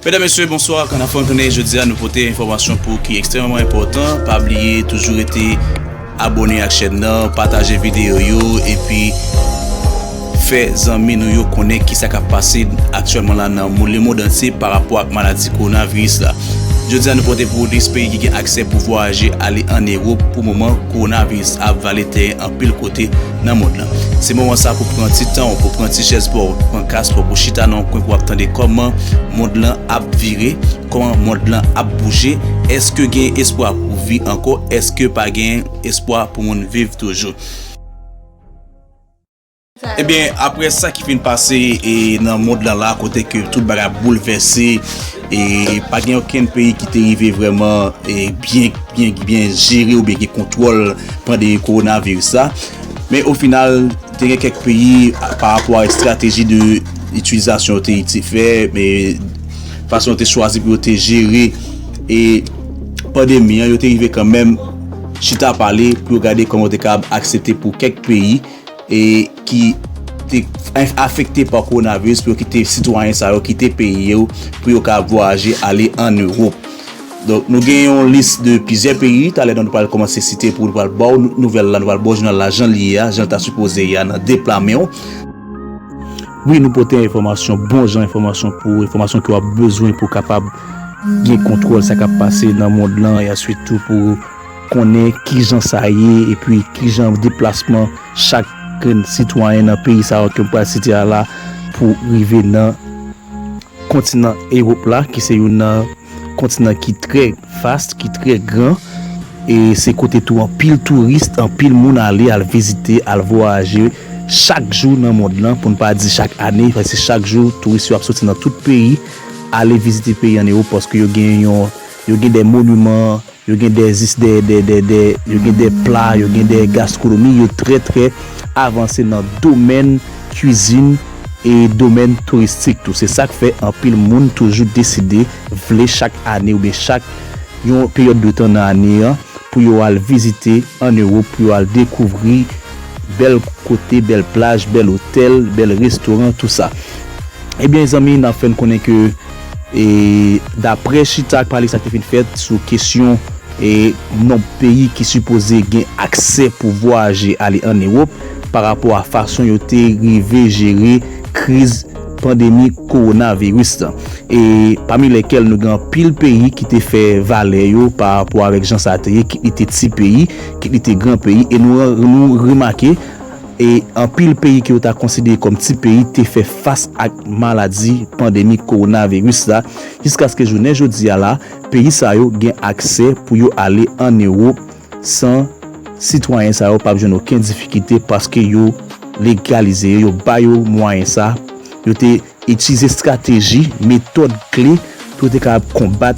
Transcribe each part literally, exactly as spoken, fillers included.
Medam, mesye, bonswa. Kòm n ap fè n konnen, jodi a nou pote enfòmasyon pou ki ekstrèmeman enpòtan. Pa bliye toujou rete abòne ak chèn nan, pataje videyo yo, epi fè zanmi nou yo konnen kisa k ap pase aktyèlman la nan mo- lemonn antye pa rapò ak maladi kowonaviris la. Jodi a nou pote pou w lis peyi ki gen aksè pou vwayaje ale ann Ewòp. Pou moman, kowonaviris ap vale teren anpil kote nan mond lan. Se moman sa pou pran ti tan w, pou pran ti chèz pa w, pran kas pa w, pou chita nan yon kwen pou w ap tande kòman mond lan ap vire, kòman mond lan ap bouje. Èske gen espwa pou vi ankò? Èske pa gen espwa pou moun viv toujou? Ebyen, apre sa ki fin pase e nan mond lan la, kote ke tout bagay ap boulvèse, e pa gen okenn peyi ki te rive vrèman e byen, byen, byen jere oubyen gen kontwòl pandemi kowonaviris la. Men o final, te gen kèk peyi, pa rapò a estrateji de itilizasyon yo te, te fè, men fason yo te chwazi pou yo te jere e pandemi an, yo te rive kanmenm chita pale pou yo gade kòman yo te kapab aksepte pou kèk peyi e ki te afekte pa kowonaviris pou yo kite sitwayen sa yo kite peyi yo pou yo ka vwayaje ale ann Ewòp. Donk, nou gen yon lis de plizyè peyi. Talè, nou pral kòmanse site pou nou pral ba w nou- nouvèl la, nou pral ba w jounal la jan li ye a, jan l ta sipoze ye a nan de pla men w. Wi, nou pote enfòmasyon, bon jan enfòmasyon pou ou, enfòmasyon ke w ap bezwen pou w kapab gen kontwòl sa k ap pase nan mond lan, e answit tou pou konnen kijan sa ye, epi kijan deplasman chak grenn sitwayen nan peyi sa yo ke m pral site a la pou rive nan kontinan Ewòp la, ki se youn nan kontinan ki trè vast, ki trè gran. E se kote tou anpil touris, anpil moun ale, al vizite, al vwayaje chak jou nan mond lan, pou n pa di chak ane, paske chak jou, touris yo ap soti nan tout peyi, ale vizite peyi ann Ewòp, paske yo gen yon, yo gen de moniman, yo gen de zis, de, de, de, de, yo gen de pla, yo gen de gastwonomi, yo trè, trè avanse nan domèn kwizin e domèn touristik tou. Se sa k fè anpil moun toujou deside vle chak ane oubyen chak yon peryòd de tan nan ane an pou yo al vizite ann Ewòp, pou yo al dekouvri bèl kote, bèl plaj, bèl otèl, bèl restoran, tou sa. Ebyen, zanmi, n ap fè n konnen ke, e, daprè chita ak pale sa ki te fin fèt sou kesyon e nonb peyi ki sipoze gen aksè pou vwayaje ale ann Ewòp pa rapò a fason yo te rive jere kriz pandemi kowonaviris la. E pami lèkèl nou gen anpil peyi ki te fè valè yo pa rapò avèk jan sa te ye, kit li te ti peyi, kit li te gran peyi, e nou, nou remake, e anpil peyi ke yo ta konsidere kòm ti peyi te fè fas ak maladi pandemi kowonaviris la, jiskaske jounen jodi a la, peyi sa yo gen aksè pou yo ale ann Ewòp san sitwayen sa yo p ap jwenn okenn difikilte paske yo legalize yo, yo ba yo mwayen sa, yo te itilize estrateji, metòd kle pou yo te kapab konbat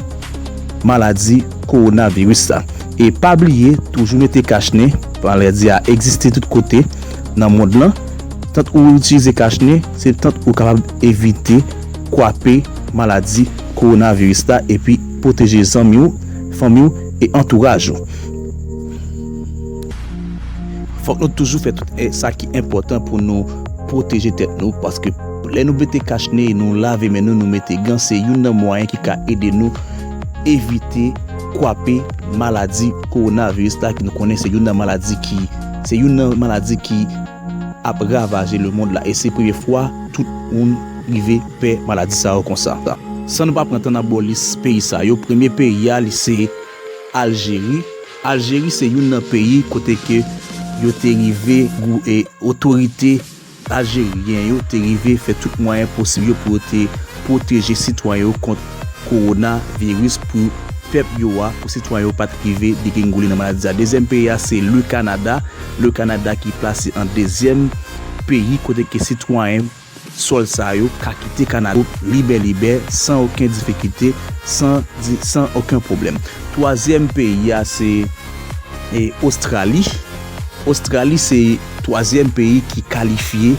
maladi kowonaviris la. E pa bliye, toujou mete kachnen, maladi a egziste tout kote nan mond lan. Tant ou itilize kachnen, se tant ou kapab evite kwape maladi kowonaviris la epi pwoteje zanmi w, fanmi w e antouraj ou. Fòk nou toujou fè tout e- sa ki enpòtan pou nou pwoteje tèt nou, paske lè nou mete kachnen, nou lave men nou, nou mete gan, se youn nan mwayen ki ka ede nou evite kwape maladi kowonaviris la, ki nou konnen se youn nan maladi ki, se youn nan maladi ki ap ravaje lemonn la, e se premye fwa tout moun rive pè maladi sa yo konsa. San nou pa pran tan, n ap ba w lis peyi sa yo. Premye peyi a, li se Aljeri. Aljeri se youn nan peyi kote ke yo te rive gou- e otorite aljeryen yo te rive fè tout mwayen posib yo pou yo te pwoteje sitwayen yo kont kowonaviris, pou pèp yo a, pou sitwayen yo pa t rive degrenngole nan maladi a. Dezyèm peyi a se le Kanada. Le Kanada ki plase an dezyèm peyi kote ke sitwayen sòl sa yo ka kite Kanada libè libè, san okenn difikilte, san di- san okenn pwoblèm. Twazyèm peyi a se e, Ostrali. Ostrali se twazyèm peyi ki kalifye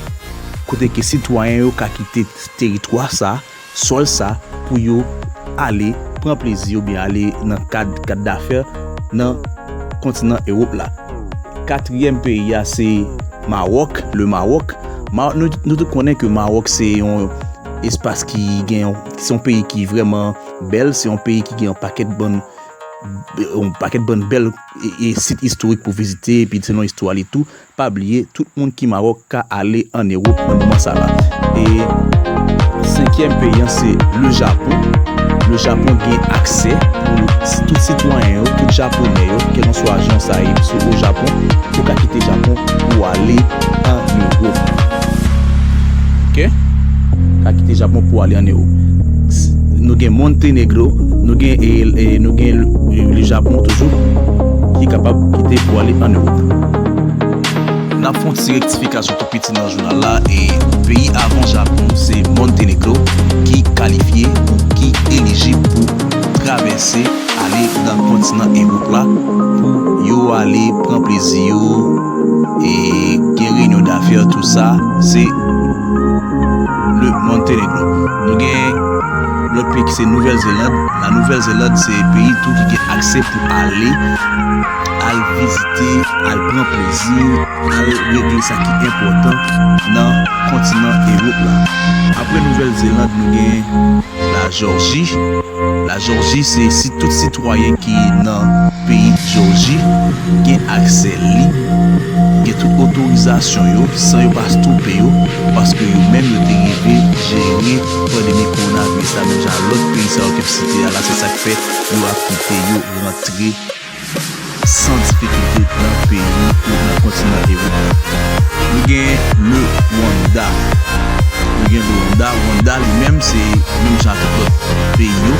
kote ke sitwayen yo ka kite teritwa sa, sòl sa, pou yo ale pran plezi oubyen ale nan kad, kad dafè nan kontinan Ewòp la. Katriyèm peyi a se Mawòk, le Mawòk. Ma- nou, nou tout konnen ke Mawòk se yon espas ki gen, se yon peyi ki vrèman bèl, se yon peyi ki gen yon pakèt bann, yon pakèt bann bèl e, e sit istorik pou vizite, epi selon istwa li tou, pa bliye, tout moun ki Mawòk ka ale ann Ewòp nan moman sa la. E senkyèm peyi an, se le Japon. Le Japon gen aksè pou tout sitwayen yo, tout japonè yo, kèlkanswa jan sa ye, si w o Japon, ou ka kite Japon pou w ale ann Ewòp. Oke? Ka kite Japon pou w ale ann Ewòp. S-, nou gen Montenegro, nou gen, e, e, nou gen le, le Japon toujou, ki kapab kite pou w ale ann Ewòp. N ap fè yon ti rektifikasyon tou piti nan jounal la, e peyi avan Japon, se Montenegro ki kalifye ou ki elijib pou travèse ale nan kontinan Ewòp la, pou yo ale pran plezi yo, e gen reyinyon dafè, tou sa, se le Montenegro. Nou gen lòt peyi ki se Nouvèl Zeland. La Nouvèl Zeland se peyi tou ki gen aksè pou ale, al vizite, al pran plezi, al regle sa ki enpòtan nan kontinan Ewòp la. Apre Nouvèl Zeland, nou gen Lajòji. Lajòji se si tout sitwayen ki nan peyi Jòji gen aksè lib, gen tout otorizasyon yo san yo pa estwope yo, paske yo menm yo te rive jere pandemi kowonaviris la, menm jan lòt peyi sa yo ke m site a la, se sa k fè yo ap kite yo rantre san difikilte nan peyi ou nan kontinan Ewòp la. Nou gen le Rwanda. Nou gen le Rwanda. Rwanda li menm se menm jan ak tout lòt peyi yo.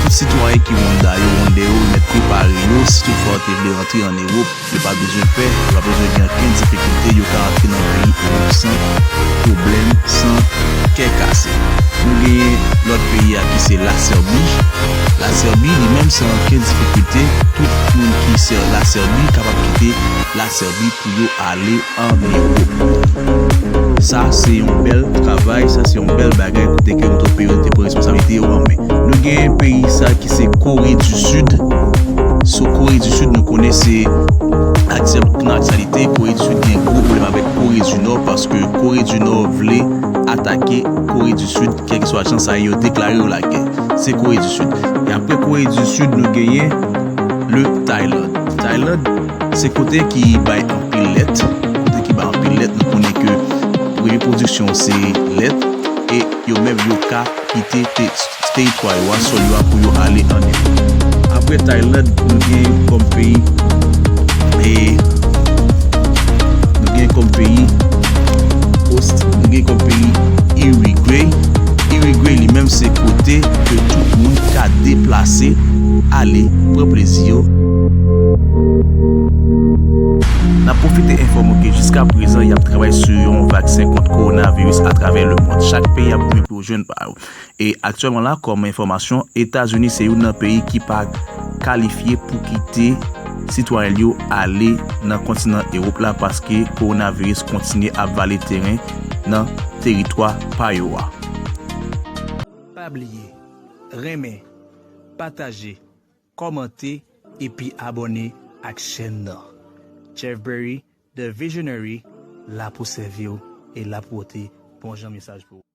Tout sitwayen ki Rwanda yo, Rwandè yo, yo mèt prepare yo. Si toutfwa yo te vle rantre ann Ewòp, yo pa bezwen pè, yo pa bezwen gen okenn difikilte, yo ka rantre nan peyi Ewòp san pwoblèm, san kè kase. Nou genyen lòt peyi a ki se Lasèbi. Lasèbi, li menm, san okenn difikilte, tout moun ki se Lasèbi kapab kite Lasèbi pou yo ale ann Ewòp. Sa se yon bèl travay, sa se yon bèl bagay, kote ke otorite yo te pran responsablite yo an men. Nou gen peyi sa ki se Kore di Sid. Sou Kore di Sid, nou konnen se aktyèl, nan aktyalite, Kore di Sid gen gwo pwoblèm avèk Kore di Nò, paske Kore di Nò vle atake Kore di Sid, kèlkeswa jan sa ye, yo deklare yo lagè. Se Kore di Sid. E apre Kore di Sid, nou genyen le Tayland. Tayland, se kote ki bay anpil lèt. Kote ki bay anpil lèt, nou konnen ke premye pwodiksyon se lèt. E yo menm yo ka kite te-, teritwa yo a, sòl yo a pou yo ale ann Ewòp. Apre Tayland, nou gen kòm peyi, e, nou gen kòm peyi Ost-, nou gen kòm peyi Irigwe. Irigwe li menm se kote ke tout moun ka deplase, ale, pran plezi yo. N ap pwofite enfòme w ke jiska prezan, y ap travay sou yon vaksen kont kowonaviris atravè lemonn. Chak peyi ap goumen pou yo jwenn pa yo. E aktyèlman la, kòm enfòmasyon, Etazini se youn nan peyi ki pa kalifye pou kite sitwayen l yo ale nan kontinan Ewòp la, paske kowonaviris kontinye ap vale teren nan teritwa pa yo a. Pa bliye, renmen, pataje, kòmante, epi abòne ak chèn nan. Jeff Berry, The Visionary, la pou sèvi w e la pou pote bon jan mesaj pou ou.